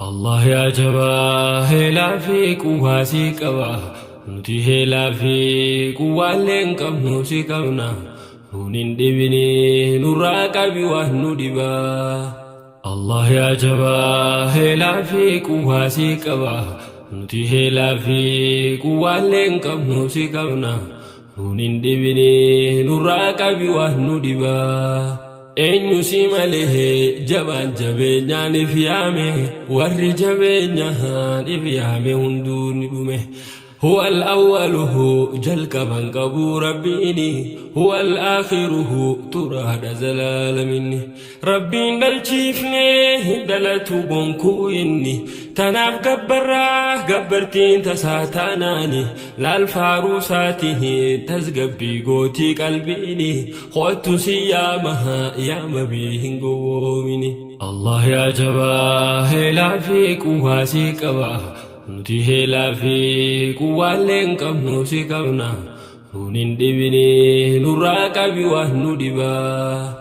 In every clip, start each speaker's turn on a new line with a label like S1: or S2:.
S1: Allah yaa jabaa heelaa fi quwwaa si qaba. Nuti heelaa fi quwwaallee hin qabnu si qabna. Nuun hin dhibini nurraa qabi waan nu dhibaa. Allah yaa jabaa heelaa fi quwwaa si qaba. Nuti heelaa fi quwwaallee hin qabnu si qabna. Nuun hin dhibini nurraa qabi waan nu dhibaa. Eenyu si malee jabaan jabeenyaan if yaame, warri jabeenyaan if yaame hunduu ni dhume. Huwa al-awwaluhu jalqaban qabuu Rabbiini, huwa al-aakhiruhu turaadha zalaalaminni. Rabbiin dhalchiifne hin dhalatu gonkuu inni, tanaaf gabbarraa gabbartiin tasaa taanaani, laal faaruu isaatiin tasgabbii gootii qalbiini. Kottu si yaama yaama bii hin gowwoomini. Allah yaa jabaa heelaa fi quwwaa si qaba. Nuti heelaa fi quwwaallee hin qabnu si qabna. Nuun hin dhibini nurraa qabi waan nu dhibaa.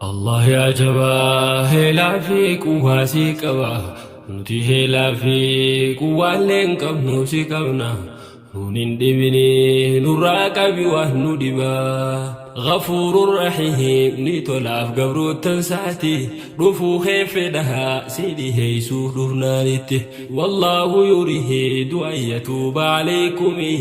S1: Allah yaa jabaa heelaa fi quwwaa si qaba. Nuti heelaa fi quwwaallee hin qabnu si qabna. Nuun hin dhibini nurraa qabi waan nu dhibaa. Ghafuurur Rahiim ni tolaaf gabroottan saati dhufuu kee fedha si dhiheessuuf dhufnaanitti. Wallaahu yuriidu an yatuuba aleykumi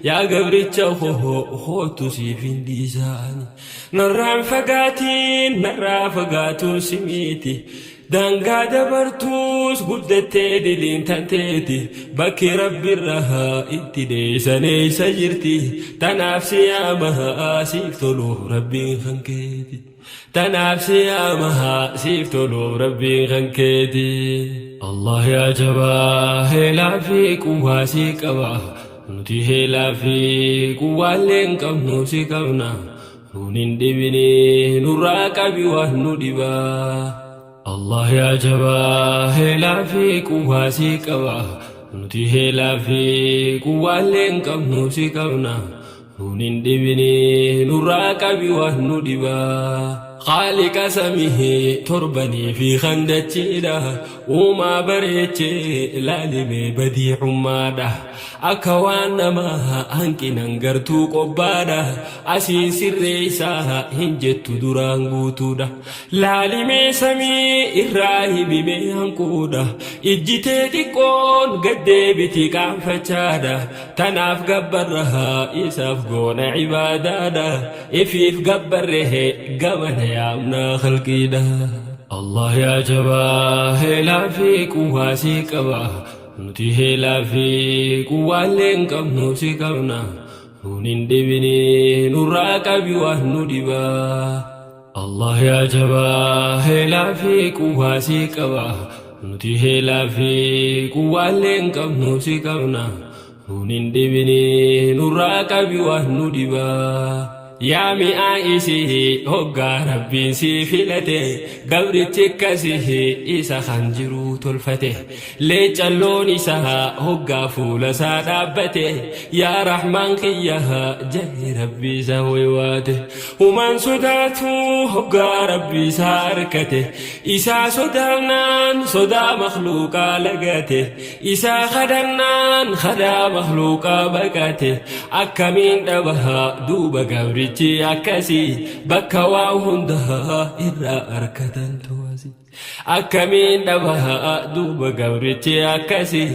S1: yaa gabricha koo koottu siif hin dhiisaani. Narraan fagaatiin narraa fagaatuun si miti. Daangaa dabartuus guddattee diliin tanteeti, bakki Rabbirraa itti dheeysan eeysa jirti? Tanaaf si yaama siif toluuf Rabbiin kan keeti. Tanaaf si yaama siif toluuf Rabbiin kan keeti. Allah yaa jabaa heelaa fi quwwaa si qaba. Nuti heelaa fi quwwaallee hin qabnu si qabna. Nuun hin dhibini nurraa qabi waan nu dhibaa. Allah yaa jabaa heelaa fi quwwaa si qaba. Nuti heelaa fi quwwaallee hin qabnu si qabna. Nuun hin dhibini nurraa qabi waan nu dhibaa. Khaaliqa samii torbanii fi kan dachiidha. Uumaa bareechee laalimee badiicummaadha. Akka waan namaa hanqinan gartuu qobbaadha. Asiin sirreessaa hin jettu duraan guutuudha. Laalimee samii irraa himimee hanquudha. Ijji tee xiqqoon gad deebiti qaanfachaadha. Tanaaf gabbarra isaaf goona ibaadaadha. Ifiif gabbarre gamana yaamnaa khalqiidha. Allah yaa jabaa heelaa fi quwwaa si qaba. Nuti heelaa fi quwwaallee hin qabnu si qabna. Nuun hin dhibini nurraa qabi waan nu dhibaa. Allah yaa jabaa heelaa fi quwwaa si qaba. Nuti heelaa fi quwwaallee hin qabnu si qabna. Nuun hin dhibini nurraa qabi waan nu dhibaa. Yaa mi'aa isii hoggaa Rabbiin sii filate, gabrichi akkasii isa kan jiruu tolfate. Leecalloon isaa hoggaa fuula isaa dhaabbate, yaa Rahmaan kiyya ja'e Rabbi isa waywaate. Humaan sodaatu hoggaa Rabbi isaa arkate, isaa sodaannaan sodaa makhluuqaa lagate, isaa kadhannaan kadaa makhluuqaa baqate. Akkamiin dhaba duuba gabrichi akkasii bakka waa hundaa irraa arkatan to'asi? Akkamiin dhaba duuba gabrichi akkasii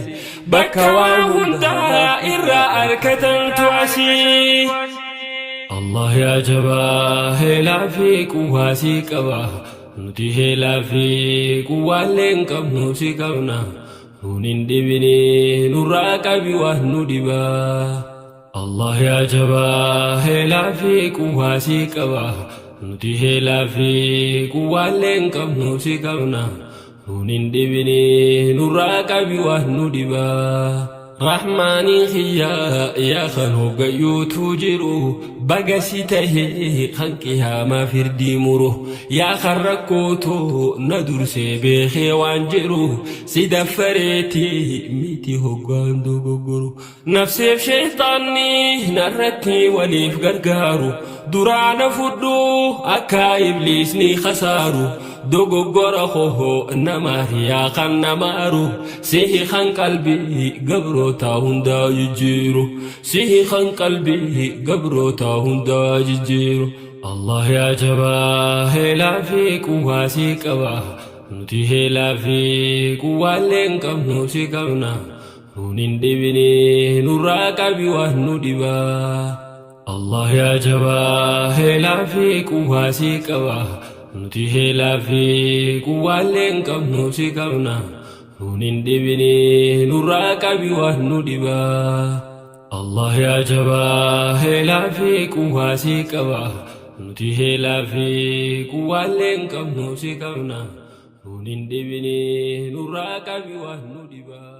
S1: bakka waan hundaa irraa arkatantu asii? Allah yaa jabaa heelaa fi quwwaa si qaba. Nuti heelaa fi quwwaallee hin qabnu si qabna. Nuun hin dhibini nurraa qabi waan nu dhibaa. Allah yaa jabaa heelaa fi quwwaa si qaba. Nuti heelaa fi quwwaallee hin qabnu si qabna. Nuun hin dhibini nurraa qabi waan nu dhibaa. Rahmaanii kiyya yaa kan hoggayyuutu jiru, baga si tahee kan qiyaamaa firdii muru, yaa kan rakkootu na dursee beekee waan jiru si daffareeti miti hoggaan dogoggoru. Nafseef sheeyxaanni narratti waliif gargaaru, duraa na fudhu akka ibliisni khasaaru. Dogoggora koo namaaf yaa kan namaaru. Sihi kan qalbii gabroota hundaa jijjiiru. Sihi kan qalbii gabroota hundaa jijjiiru. Allah yaa jabaa heelaa fi quwwaa si qaba. Nuti heelaa fi quwwaallee hin qabnu si qabna. Nuun hin dhibini nurraa qabi waan nu dhibaa. Allah yaa jabaa heelaa fi quwwaa si qaba. Nuti heelaa fi quwwaallee hin qabnu si qabna. Nuun hin dhibini nurraa qabi waan nu dhibaa. Allah yaa jabaa heelaa fi quwwaa si qaba. Nuti heelaa fi quwwaallee hin qabnu si qabna. Nuun hin dhibini nurraa qabi waan nu dhibaa.